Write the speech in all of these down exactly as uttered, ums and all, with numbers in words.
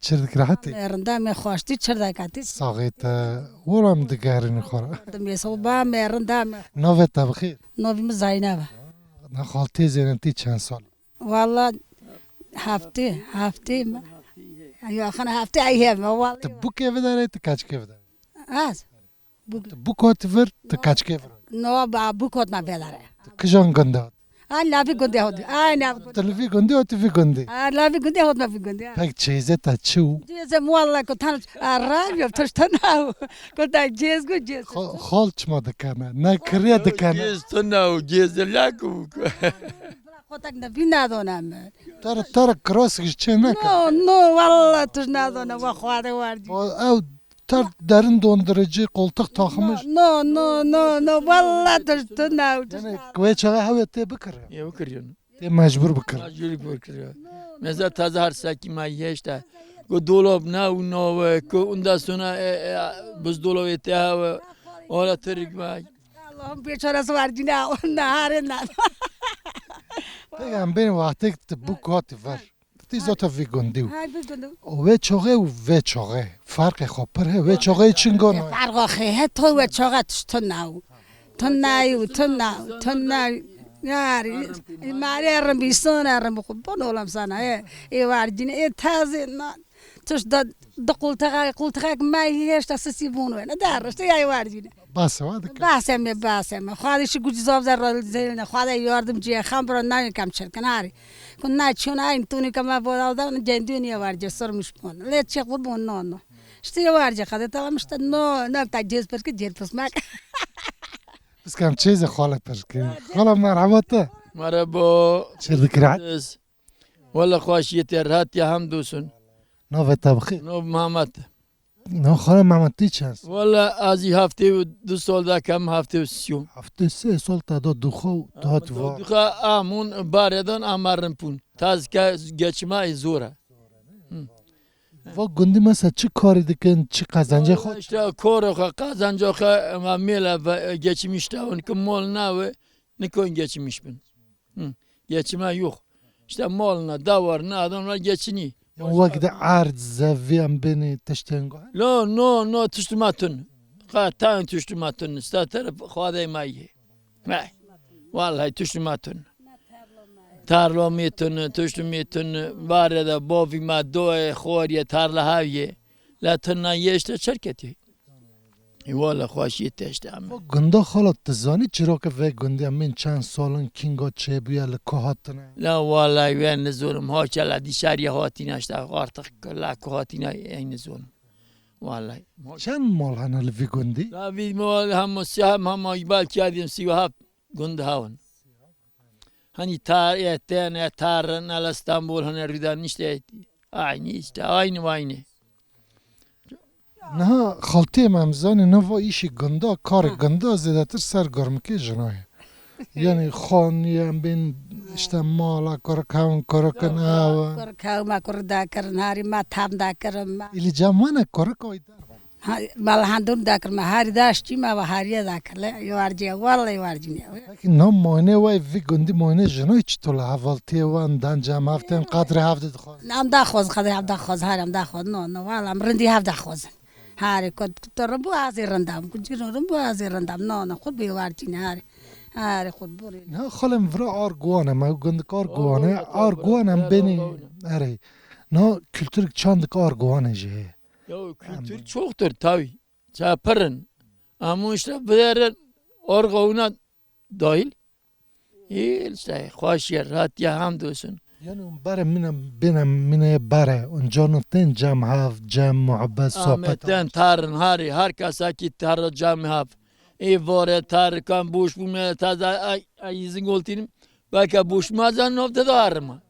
Çir dikî, rehetî? Me rinda me xweştî çir dekatî. Saxê te, wela em digerin xwe re. Dime soba me rinda me. Navê te bi xêr? Navê min Zeynep e. Na xaltê Zeynep tê çend sal? Wala heftê, heftê me. Ya xana heftê ay hev me wala. Tu bûkê vidarê, tu keçikê vidarê? Az. Bûk. Tu bûk hat vir, tu keçikê vir. No, ba bûk hat me vedare. Tu kijan gundê hat? Ay, la vî gundê hat. Ay, na. Tu li vî gundê hat, tu vî gundê. Ay, la vî gundê hat me vî gundê. Pek çeyizê te çi û? Cêzê wala ku tan, a, rav yo, tişt tune û. Ku ta cêz ku cêz. Xal, xal çima dikene? Ne kiriye dikene. Cêz tune û, cêz la ku. Kotak ne vî nadona me. Ter, ter kiras ji çê neke. No, no, wala tişt nadona, wa xwade wardî. Ew Ter derin dondurucu, koltuk takmış. No, no, no, no, walla tu, tu ne. Yani wê çaxê hewê tê bikire. Yê bikiriyon. Tê mecbur bikire. Mecbur bikiriyor. Mesela taze her saki ma yeşte. Ku dolap ne u no ve, ku ondan sonra, e, e, buzdolabı te hava. Ola terik ma. Allah'ım beçarası var yine, onda harından. Peki em bên wextek te bûk hatî ver. Tî zata vî gundî û. Ha, vî gundî. Û wê çaxê û vê çaxê. Ferqê xwe pir he. Wê çaxê çingan e. Ferqa xê he, to wê çaxê tişt tune û. Tune û, tune û, tune û. Yarî, marê rim bî, sona rim bî, xwe bon olam sana, he. Ê warcîne, ê tazê nan. Tişt da, di qultexa, qultexek me hêşta sisî bûn wê. Ne der, işte yay warcîne. Bas e, wa dikir. Bas e me, bas e me. Xwedê şi gucî zaf zerre zêne. Xwedê yardımcı ye. Xam bira nayê kem çirkin harî. Ku na çûn aynî tûnî ke me bo da, cendûnî ye warce, sirmiş bûn. Lê çi qur bûn, no, no. İşte ye warce, xedê tamam işte, no, no, ta cêz pir ki cêr pismek. Biz kam çêze xala pir ki. Xala merhaba te. Merhaba. Çêr dikir. Wala xweşiyê te, rehat ya, hemd olsun. Navê te bi xêr? Nav Mehmet. Nav xala Mehmet tê çend sal? Wala ez ê heftê û du sal de kem, heftê û sê. Heftê sê sal te da duxa û tu hat va. Duxa amûn baredan amarin pûn. Tazke geçma ê zor e. Hı. Va gundî mesela çi karî dikin, çi qezencê xwe? Wala işte koro xwe, qezenca xwe, ma mêle ve, geçim işte, on ki mal ne ve, nikon geçmiş bin. Hı. Geçime yok. İşte malına, davarına adamlar geçiniyor. Ya wek de erd, zevî em bênî tiştên guh? No, no, no, tişt ma tun. Qatan tişt ma tun. Sta teref xwedê ma yê. He. Vallahi tişt ma tun. Tarla mê tun, tişt mê tun. Vare de bavî ma doye, xorye, tarla havye. La tuna yê işte çerketî. Ê wala xweşiyê te işte em. Gunda xala, tu zanî çiroke vê gundê em bên çend salin kînga çêbûye, li ku hatine? La wala wê nizonim, haşa la dîşarî hatine işte, artık la ku hatine ey nizonim. Wala. Çend mal hene li vî gundî? La vî mal hema sî, hem hema belkî adîm sî û heft gund hewin. Hani tar, e, tene, tar, ne li Stenbol, hani rüden işte, aynı işte, aynı aynı. Niha xaltê me em zanî, niha va îşî gunda, karê Ha. gunda zêdetir ser gurmikê jina ye. Yani xanî em bên işte mala kurik hewin, kurik in ew. Kurik hew me kurik dakirin, harî me tam dakirin me. Îlî cem wane kurik oy der. Ha, mala hendun dakir me, harî daştî me ve hariye dakir le, yuvarcıya, vallahi yuvarcı ne. Peki na mayne vay vî gundî mayne jina çi tola hevaltiye wan dan cem haften qadre hafde dixwaz. Nam da xwaz, qadre hafde xwaz, harî am da xwaz, no, no, vallahi em rindî hafde xwaz. Harî kot, to rimbu azê rindam, ku ciro rimbu azê rindam, no, no, xud bi yuvarcı ne, harî. Harî xud buri. Na xalem vira ar guane, me gundikar guane, ar guane em beni, erê. Na kültür çandik ar guane jê. Ya kültür çoktur tabii. Çapirin. Ama işte bilerin orgauna dahil. İyi işte, hoş yer, rahat ya, hamdolsun. Yani bare mine, bine mine bare, un canu ten cem hav, cem muhabbet, sohbet. Ahmetten tarın hari, her kasa ki tarı cem hav. E vore tarıkan boş bu me taza ay, ay izin goltinim. Belki boş ma zan nokta da harma.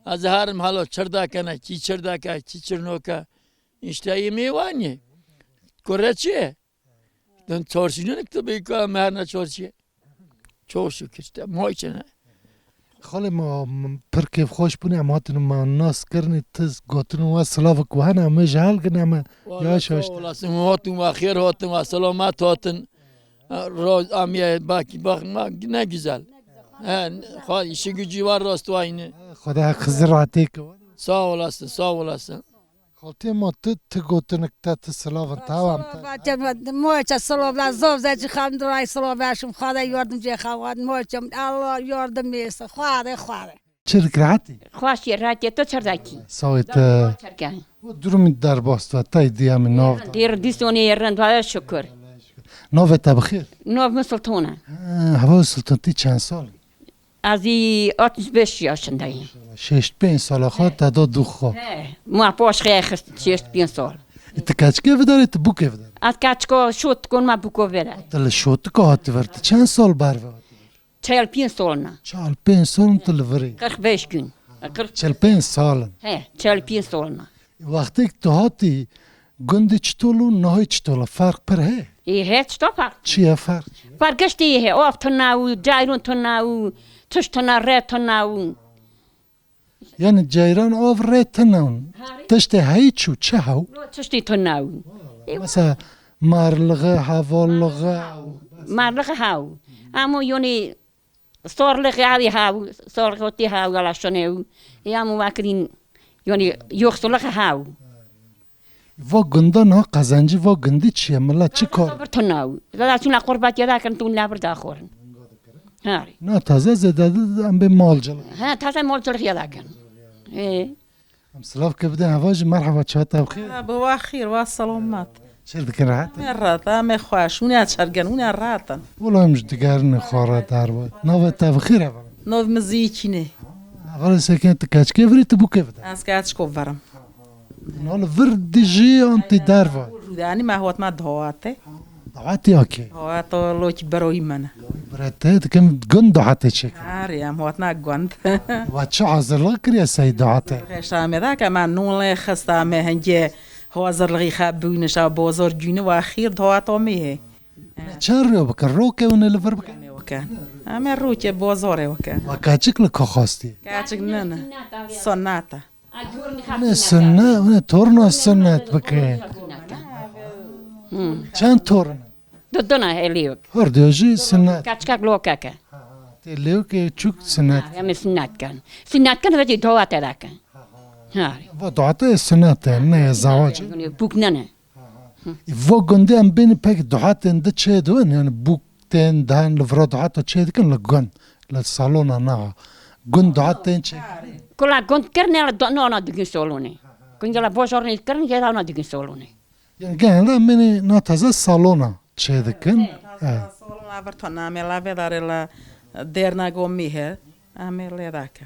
Az harim halo çırdakana, ki çırdaka, ki çırnoka. İşte yemeği var ne? Koreçi. Dün çarşının kitabı ka merna çarşıya. Çok şükür işte. Moyçene. Xalê me, pir kêfxweş bûne, em hatin me nas kirinê, tiz gotin we silavik we hene, em ê ji hel gin, em ê yaş yaş. Sağ olasın, hatin we xêr hatin we selamet hatin. Roz amiye bak, bak, bak, ne güzel. He, xal işi gücü var, rast aynı. Xweda Xizir rahatê ke. Sağ olasın, sağ olasın. Xaltiyê ma tu, tu gotinik te, tu silavin, te hewam te. Moça silav la zov zeci xandiray silav şim, Xwedê yardim cê xawan, moça Allah yardim êse, Xwedê, Xwedê. Çi dik rehetî? Xweşî, rehetî, tu çi dekî? Sawê te. Çerke. Bu durumî derbas ve, tay diya min nav da. Dêr dîsonê rind, Xwedê şükür. Navê te bi xêr? Nav min Sultan e. Ha, hava Sultan, tî çend sal? Ez ê altmış beş yaşındayım. Şêşt pênc sala xwe te da dû xwe. He, ma paş xwe xist şêşt pênc sal. E, tu keçikê vidarê, tu bûkê vidarê? Ez keçika şotikon ma bûko vere. Tu li şotika hatî vir, tu çend sal berve hatî vir? Çel pênc sal na. Çel pênc sal tu li virî. Kırk beş gün. Kırk. Çel pênc sal in. He, çel pênc sal na. Wextêk tu hatî gundê çitol û nahê çitol e? Ferq pir heye? Ê, he, çita ferq? Çi ye ferq? Ferq giştî heye, av tuna û, cayron tuna û, tişt tuna, rê tuna û. Yani ceyran, av, rê tuna û. Harî. Tiştê heyî çû, çi hew? Lo tiştî tuna û. Ê, mesela marliği, hevalliği. Marliği hew. Ama yani Sorliği hawî haw, sorliği haw, yala şone û. Ya mu vakirîn, yani yoksulluğu haw. Va gunda na qezencî, va gundî çi ye? Mila çi kar? Bir tuna û. Zaten şuna qurbatiye da kin, tun la bir da xorin. Harî. Na taze zêde de em bê malcılık. Ha, taze malcılık ya da kin. E. Em silav ke bidin heva jî, merheba, çawa te bi xêr? Ha, bi wa xêr, wa selamet. Çi dikin, rehet in? Em ê rehet, em ê xweş, hûn ê çergen, hûn ê rehet in. Wela em ji digerînê xwe re derve. Navê te bi xêr, heval? Nav min Zîkînê. Heval Zîkînê, tu keçikê virî, tu bûkê vidarî? Ez keçiko virim. Na li vir dijî an tê derve? Rûdanî me hot me dawate. Dahatê ya kê? Dawata lokî beroyî me ne. Birê te dikim gund dahatê çêkir. Erê, em hatine gund. Wa çi hazirlik kiriye sey dahatê? Xeşa me da ke me nûnê xista me hingê hazirliğî xebûne şa bozor cûne wa xîr dawata me he. Çend rû bikin? Rokê hûn ê li vir bikin? Em ê weke. Em ê rokê bozorê weke. Wa keçik li ka xastî? Keçik ne ne. Sonata. Ne sünnet, ne torna sünnet bike. Çend torun? Du dona hê lêwik. Her diyo jî sünnet. Kaçkak lokeke. Tê lêwik çuk sünnet. Em sünnet kan. Sünnet kan ve dua te dakan. Ha. Va dua te sünnet, ne zawac. Buk ne ne. Va gundê em bêni pek duhatên di çê diwin, yani bûk tên, dan li vira duhata çê dikin li gund, li salona naha. Gund duhat tên çê. Kula gund kirine li do-, nona digin salonê. Gund la bojornê kirine, gela ona digin salonê. Yani genelde em bêni na taze salona çê dikin. Evet. Salona bir tane amela vedare la dernego mihe. Em ê lê dake.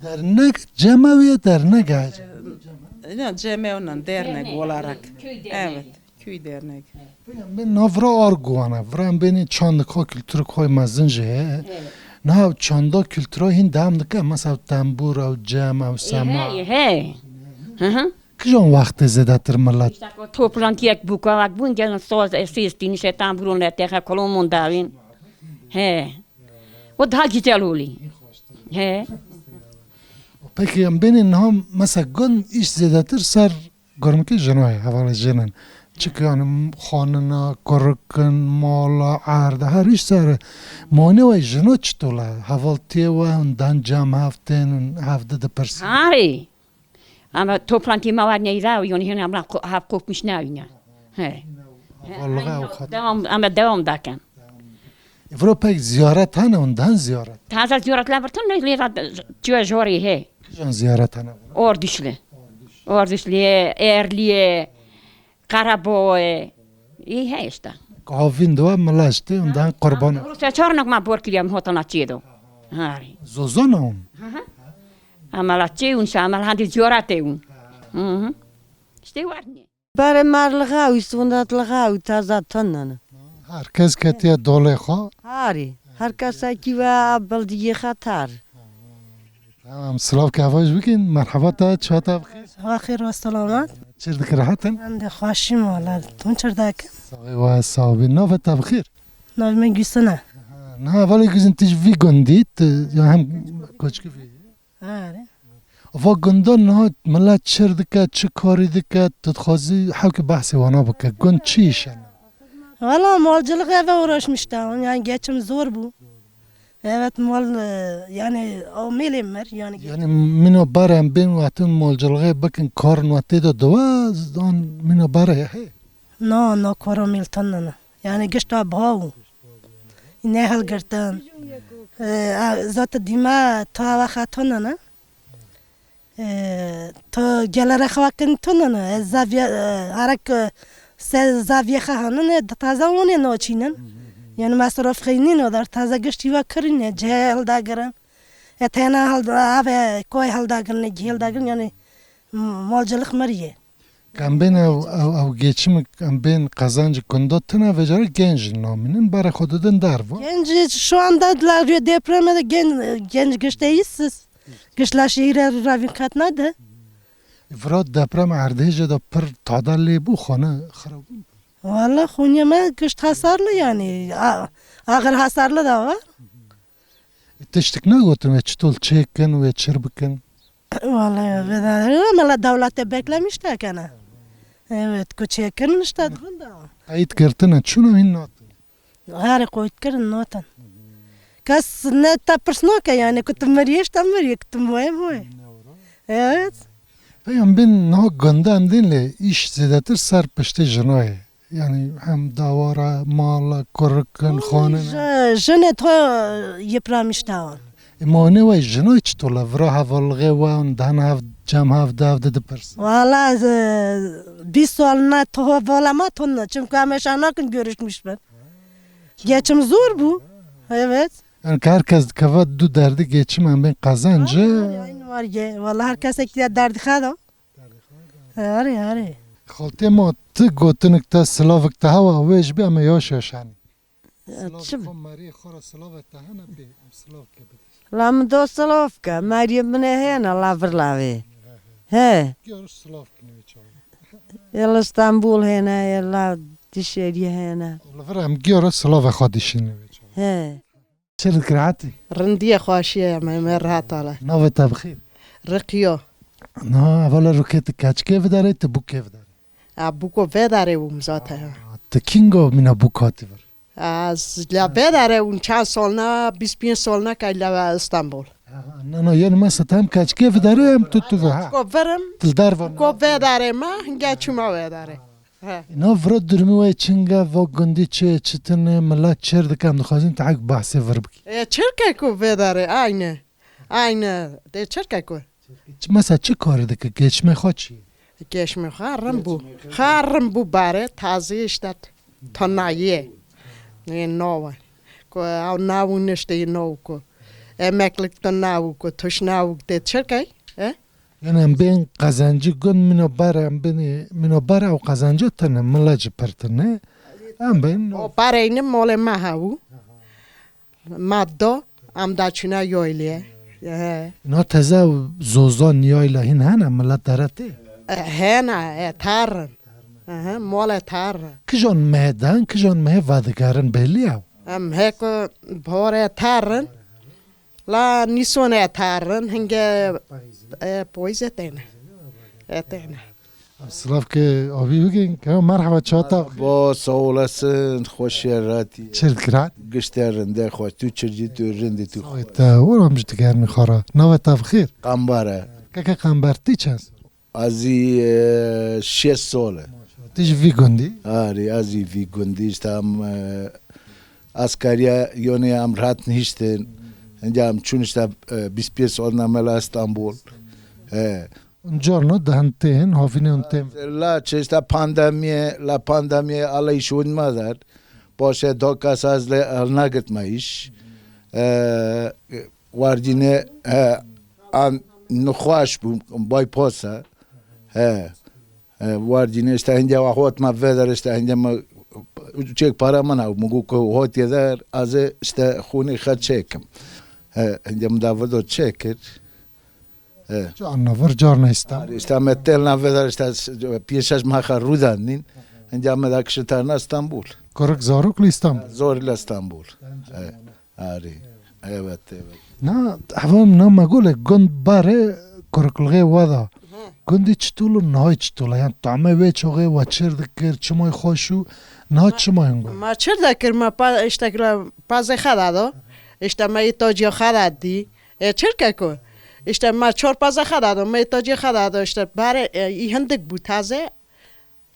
Dernek cem ew ye, dernek e? Ne, cem ew ne, dernek olarak. Köy derneği. Evet, köy dernek. Peki, em bên navra argû wana, vira em bênî çandika kültürü koy mezin jî heye. Evet. Niha çanda kültüra hîn devam dike, mesela tembûr ew, cem ew, sema. Hey, hey. Hı hı. Kijan wextê zêdetir millet? İşte o toplantı ek bu kavak bun, gelin saz, e, ses, dinişe, tamburun, le, tehe, kolomon davin. He. O daha güzel oluyor. He. Peki, em bênê niha mesela gund îş zêdetir ser gormikê jina ye, hevala jinan. Çik yani xanina, kurikin, mala, erda, her îş ser. Mane we jina çitol e? Hevaltiyê we, hûn dan cem hev tên, hûn hev di dipirsin? Harî. Ama toplantî me war neyra, yani hene ama ko-, hev kopmiş nayne. He. Vallahi o kadar. Devam, ama devam daken. E, vira pek ziyaret hene, ondan ziyaret. Taze ziyaretler var, tüm ne lira çiye jori he. Kijan ziyaret hene? Orduşlu. Orduşlu, Erliye, Karaboye. İyi he işte. Kavin de var, milaştı, ondan kurban. Rusya çarnak ma bor kiliya, hotana çiye do. Harî. Zozan on. Hı hı. Amela çê un, şa amela hadi ziyaret un. Hı hı. İşte var ne. Bare marlığa, üstündatlığa, taza tanını. Herkes ketiye dolê xwe. Harî. Herkes ki ve bildiye xatar. Tamam, silav ke hevaj bikin. Merhaba te, çata bixêr. Xêr ve selamet. Çir dikir, rehet in? Em de xweşîm wala. Hûn çir dikin? Saxê we, sax bî. Navê te bixêr? Navê me Gülsün e. Ha, niha hevalê Gülsün, tu ji vî gundî, tu ya hem koçkî vî. Are. Va gunda niha millet çir dike, çi karî dike, tu dixwazî hewkî behsê wana bike. Gund çi îş e? Valla malcılık eve uğraşmış da. Yani geçim zor bu. Evet, mal, e, yani o mêlê mir, yani. Yani mîna bare em bên wetin malcilxê bikin, karin we tê de diwe, an mîna bare ye, hey? No, no, koro mêl tune ne. Yani gişta baw. Ne hilgirtin. E, a, zaten dîme ta ve xetune ne. E, to gelere xewakin tune ne. E, zavye, e, harek, e, se zavye xehanine, taze one naçînin. Yani masraf xeynîn o der, taze giştî ve kirine, cihel dagirin. E, tena hal, ave koy hal dagirin, cihel dagirin, yani m-, malcılık meriye. Em bên ew, ew, ew geçimik, em bên qezencik gunda tune vêcere genc namînin, berê xwe didin derva. Genç şu anda la rüya depreme de gen-, genç gişteyiz siz. Gişt la şehire ravîn kat nade. Vira deprem erdhêje de pir tada lê bû, xane xirab bûn. Valla xoniye me gişt hasarlı yani. A-, ağır hasarlı da var. Tiştik negotin ve çitol çêkin ve çir bikin. Vallahi bedava ama la devlete beklemiş de kene. Evet, ku çekin işte durun da. Qayt girtine çûna hîn natin. Her qayt kirin natin. Kes ne te pirs nake yani, ku tu meriye işte meriye, ku tu moye moye. Evet. Peyam bin niha gundan din lê îş zêdetir ser piştê jina ye. Yani hem dawara, mala, kurikin, xanine. Ji-, jinê to yıpramış tavan. E, ma ne way jinoy çi tola? Vira hevalixê wan, dan hev, cem hev, dev de dipirsin. Valla, e, bîst sal ne to vala ma ton ne. Çünkü em eşa nakin görüşmüş bin. Geçim zor bu. Evet. Yani herkes keva du derdi geçim em ben kazancı. Ay, ay, ay, var ye. Valla herkes ektiya derdi xada. Erê, erê. Xaltê ma, ti gotinik te, silavik te hewa wê ji bî, em ê yaş yaşanî. Ya, silav çi bi- xwe meriyê xwe re silavê te hene bê, em silav ke bidî. La min do silav ke, meriyê min ê hêne, la vir la vê. He. Gel silav kinî wê çawa. Yê li Stenbul hêne, yê la dişêriyê hêne. Li vir em gel silavê xwe dişînî wê çawa. He. Çi dikir hatî? Rindiyê xweşiyê me, me rahat ale. Navê te bi xêr? Riqiyo. Na, hevala rokê tu keçikê vidarê, tu bûkê vidarê? A, bûko vedarê bûm zaten. A, tu kingo mîna bûk hatî vir? A, z-, la vedarê bûm çend salna, bîst pênc salna kay la Stenbol. Aha, na, na, yani masa tam keçikê vidarê em tu, tu, ha. Bûko verim, tu li dar va bûko vedarê me, hinga çûma vedarê. He. Nav vira durumî wê çinge, va gundî çi, çi tune, milet çêr dike, em dixwazin tehek behsê vir bikî. E, çirke ku vê derê, aynı. Aynı. De çirke ku. Çi, mesela çi karî dike, geçmê xwe çi? Geçmê xwe rin bû. Xwe rin bû bare, tazî işte tonayê. Ê nova. Ku ew nav û niştê nav ku. Emeklik tu nav ku, tuş nav de çirke, e? Yani em bên qezencî gund mîna ber, em bên mîna ber ew qezencî tune, mila jî pir tune. Em bên o pareyni molê me hebû. Ma do, em da çûna yoylê. He. Na teze ew zozan yayla hîn hene, mila dere tê? E, hene, e, tarin. Aha, mole tarin. Kijan mehê den, kijan mehê vedigerin belî ew? Em heko bore tarin. La nîsone tarin, hinge, e, poyze têne. E, têne. Silav ke abî bigin, ke merhaba çata. Bo, sağ olasın, hoş geldin. Çir dikirat? Gişte rinde, hoş, tu çirci, tu rinde, tu. Sağ ol, te, oram ji digermi xara. Nave te bixêr? Qambare. Keke Qamber, ti çend? Azî, e, şêst sol e. Ti ji vî gundî? Arî, azî vî gundî, işte em, e, askeriya yonê em rahat nihiştin. Hinca em çûn işte, e, bîst pênc sol namela Stenbol. He. Carna dehentên, havînên tên. La çi işte pandemiye, la pandemiye, Allah iş unmadır. Boşe dokasaz le, nagirtme iş. E, Wardîne, he, an nixweş bû, bypass e. He. He, wardîne işte hindê wa hot me veder, işte hindê me çek para min ew, min got ku hot yê der, ez ê işte xûnê xer çêkim. He, hindê min da vido çêkir. He. Carna vir, carna îstem. İşte me tel na veder, işte pêşeş me xer rû dandîn. Hindê me da kişitarna Stenbul. Kurik zarok li Stenbul. Zor li Stenbul. He. Arî. Evet, evet. Na, heval na me gole gund bare kuriklixê we da. He. Gundî çitûl û nihay çitûl e? Yani tame wê çoxê we çir dikir, çimay xweş û niha çimay hûn gund? Ma çir dekir, ma pa, işte la pazê xeda do. Îşte me îtaciya xwe de dî. E, çirke ku. Îşte me çar peze xwe de do, me îtaciya xwe de do. Îşte barê, e, î hindik bû taze.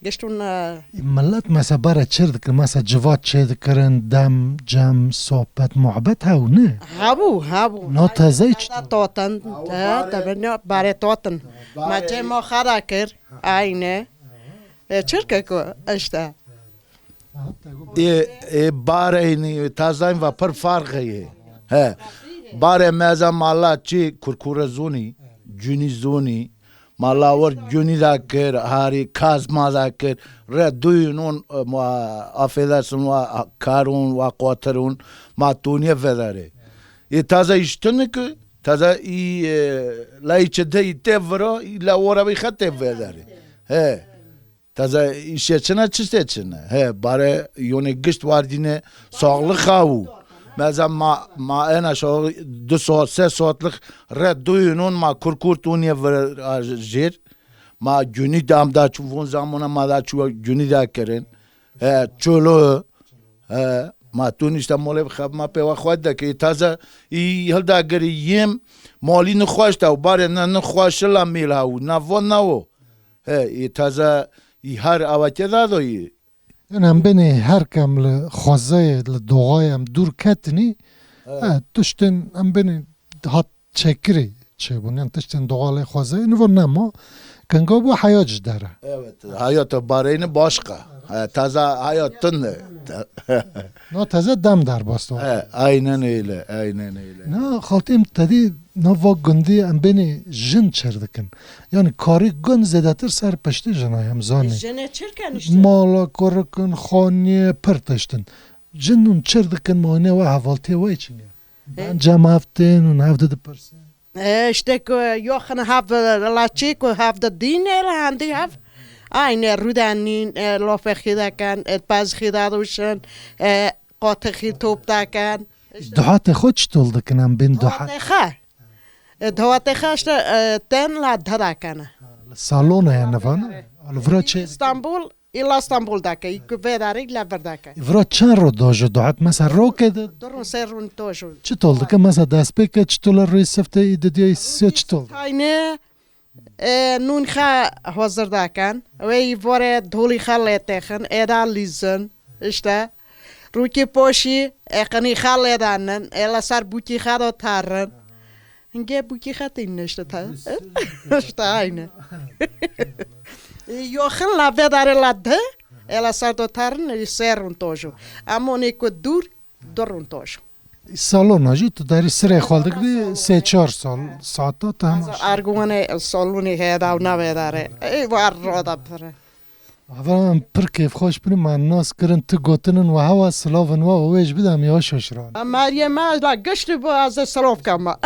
Giştûn, e, Millet mese bare çir dikir, mese civat çê dikirin, dem, cem, sohbet, muhabbet hew ne? Hebû, hebû. No teze hiç Teze totin. He, tabii ne, barê totin. Me cê ma xwe de kir. Aynı. E, çirke ku, işte. Ê, ê bareynî, tazayîn va pir farq heye. He. Bare meza mala çi kurkure zûnî, cûnî zûnî, mala wir cûnî da kir, harî kazma da kir, re duyun un, e, ma, affedersin, wa karun, wa qotirun, ma tûniye vedare. Ê taza îştini ki, taza î, e, la î çi de î te vira, î la wora bî xete vedare. He. Taze îşê çine, çiştê çine. He, bare yonê gişt wardîne, sağlık xawu. Meza ma, ma ena şo du saat, se saatlik re duyunun ma kurkur tuniye vir a jêr. Ma günî dam da çû, vun zamona ma da çû günî da kirin. He, çolo. He, ma tun işte molê xeb ma pê wa xwe de ki taze î hilda giri yêm malî nixweş da û bare ne nixweş la mêl ha û na vo na o. He, ê taze î her avakê da do yî. Yanî em benê her kem li xwezayê, li doğayê em dûr ketinî, Evet. He, tiştên em benê hat çekirê çêbûn. Yanî tiştên doğalê xwezayê nivo nema. Kinga bû heyat ji dere. Evet, hayata bareyni başka. He, taze hayat tinde. Na teze dem derbas do. He, aynen öyle, aynen öyle. Na xaltêm tedî na va gundî em benê jin çir dikin. Yanî karî gund zêdetir ser piştî jina ye, em zanî. Jinê çirken işte. Mala, kurikin, xaniyê, pir tiştin. Jin hûn çir dikin, ma hûn ê we hevaltiyê we çi ne? E? Ben cem hev tên, hûn hev de dipirsin. E, işte ku yoxin hev la çi ku hev de dîn e, la hendî hev. Aynı rûdenîn, e, lafê xî deken, e, pez xî dadûşin, e, qatê xî top deken. Duhatê xwe çi tol dikin em bên duhat? Duhatê xwe. E, duhatê xwe işte, e, tên la didekene. Li salona ye nivan? Li vira çê? İstanbul, illa İstanbul deke, ku vê darî le vir deke. Vira çend ro dojo duhat? Mesela roke de? Du rûn, sê rûn dojo. Çi tol dike? Mesela destpêke çi tol rûyê siftê î didiya î sisiya çi tol? Tayne, e, nûn xwe hazir daken. Wê î vore dolî xwe lê têxin, êda lîzin. İşte. Rûkî poşî, e, qinî xwe lê danin, e, li ser bûkî xwe de terin. Hingê bûkî xetîn işte ta. İşte aynı. Yoxin la vê darê la di, ela ser do terin, sê rûn tojo. Ama onê ku dûr, du rûn tojo. Salona jî tu darî sirê xwe dikdî sê çar sal, saeta te hema. Arguwanê salonê heye da na vê darê. Ey var roda pire. Hava em pir kêfxweş bin, me nas kirin, tu gotinin we hewa silavin we û wê jî bidem ya şaşiran. Meryem ez la giştî bu ez ê silav kema.